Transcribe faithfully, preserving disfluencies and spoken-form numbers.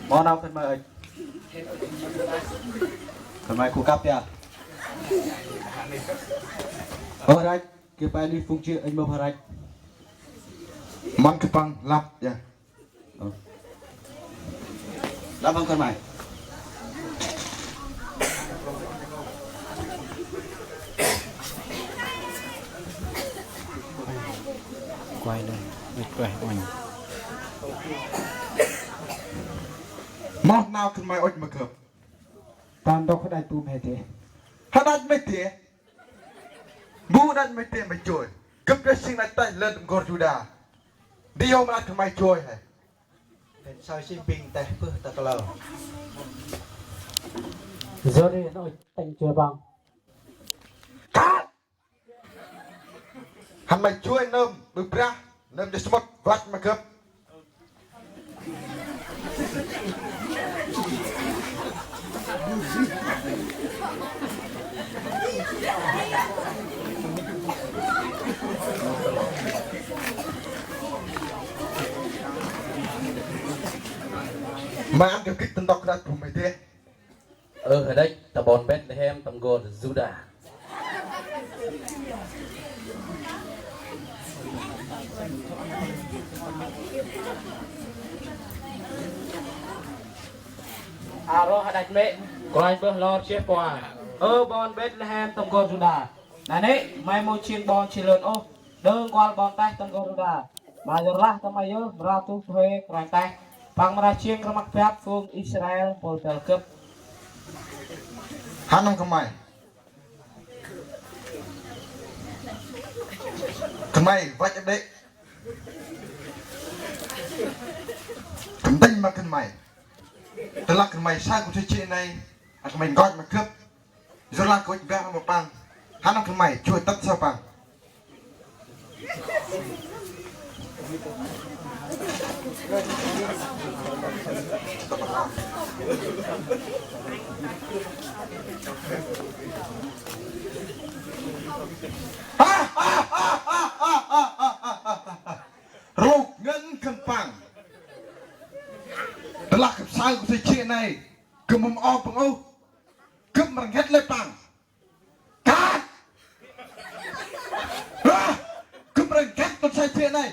Moh nau khân may ŭch? Khân may gŭ kăp ya. Ơ rach, geh pe ni phung chi ŭch mơm hơ rach. Măng kơ păng lăp ya. Ơ. Lăp păng khân may. Quay đây, quay quay. Moh nau khân may ŭch ma gâp? Tăn dôk hđăch bu mhe dê. Hđăch mhe dê. Bu hđăch mhe dê ma chuê. Gâp geh sĭn hđăch têh lơn tâm n'gor Yuđa. Di yô mra khân may chuê he. Bêng say si bêng têh bơh ta klơ. Yơh ri nô têng chuê păng. Khân may chuê nơm ƀư brah, nơm jêh samƀŭt văch ma gâp. May ăn gâp gĭt ta ntŭk hđăch bu mhe dê. Ơ hđăch, ta ƀon Betlehem tâm n'gor Yuđa. Aroh hđăch mê̆, kôranh bơh lor jêh pua. Ơ ƀon Betlehem tâm n'gor Yuđa. Nanê̆ may mâu jêng ƀon jê̆ lơn ôh, đơ nkuăl ƀon têh tâm n'gor Yuđa. Ma yorlah ta may yơh mra tuh thuê kôranh têh, păng mra jêng rmăk biăp phung Israel mpôl băl gâp. Hăn nâm khân may. Khân may văch đê̆. Khân tĭng ma khân may. Tơlah khân may say kŭ say jê̆ nây, a khân may nkoch ma gâp. Yorlah gâp ŭch bah ma păng. Hăn nâm khân may, chuê tât sa păng. Rluk ngăn khân păng. Tơlah gâp say kŭ say jê̆ nây, gâp mâu mâu păng ôh. Gâp mra nkhât lĕ păng. Kah. Rah. Gâp mra nkhât kon say jê̆ nây.